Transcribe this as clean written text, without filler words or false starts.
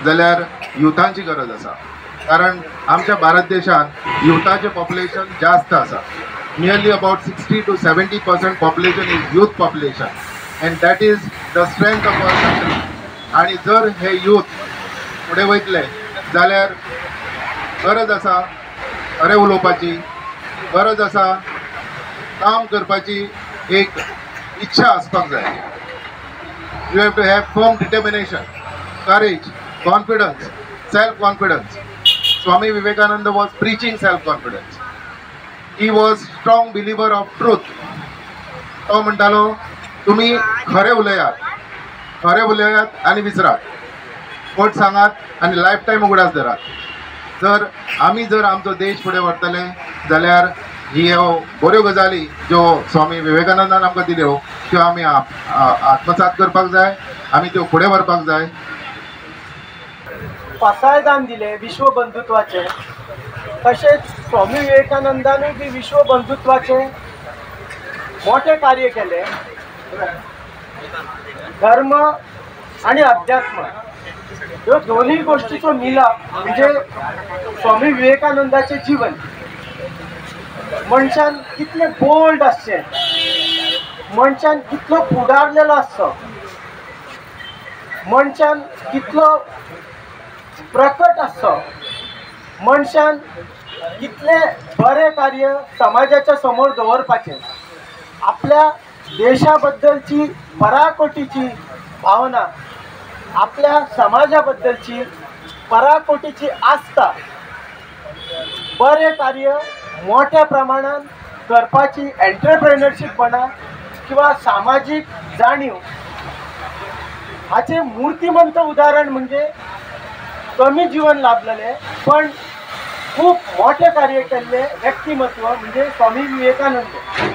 जाल्यार युथांची गरज आसा, कारण आमच्या भारत देशांत युथाचें पॉप्युलेशन जास्त आसा. Nearly about 60 to 70% population is youth population and that is the strength of our country. आनी जर हे यूथ फुडें वयतले जाल्यार गरज आसा खरें उलोवपाची, गरज आसा काम करपाची, एक इच्छा आसपाक जाय. You have to have firm determination, courage, confidence, self confidence. Swami Vivekananda was preaching self confidence. He was strong believer of truth. तो म्हणटालो तुमी खरें उलयात, खरें उलयात आनी विसरात, फट सांगात आनी लायफ टायम उगडास धरात. जर आमी जर आमचो देश फुडें व्हरतले जाल्यार ही ह्यो बऱ्यो गजाली ज्यो स्वामी विवेकानंदान आमकां दिल्यो त्यो आमी आत्मसात करपाक जाय, आमी त्यो फुडें व्हरपाक जाय. पासायदान दिलें विश्वबंधुत्वाचें, तशेंच स्वामी विवेकानंदानूय बी विश्वबंधुत्वाचें मोठें कार्य केलें. धर्म आनी अध्यात्म ह्यो दोनूय गोश्टीचो मिलाप म्हणजे स्वामी विवेकानंदाचें जीवन. मनशान कितलें बोल्ड आसचें, मनशान कितलो फुडारलेलो आसचो, मनशान कितलो प्रकट आसचो, मनशान कितलें बरें कार्य समाजाच्या समोर दवरपाचें, आपल्या देशा बद्दलची पराकोटीची भावना, आपल्या समाजा बद्दलची पराकोटीची आस्था, बरें कार्य मोठ्या प्रमाणान करपाची एंटरप्रेनरशीप म्हणा किंवा सामाजीक जाणीव हाचें मूर्तिमंत उदाहरण म्हणजे कमी जीवन लाभलेलें पण खूब मोठें कार्य केल्लें व्यक्तिमत्व म्हणजे स्वामी विवेकानंद.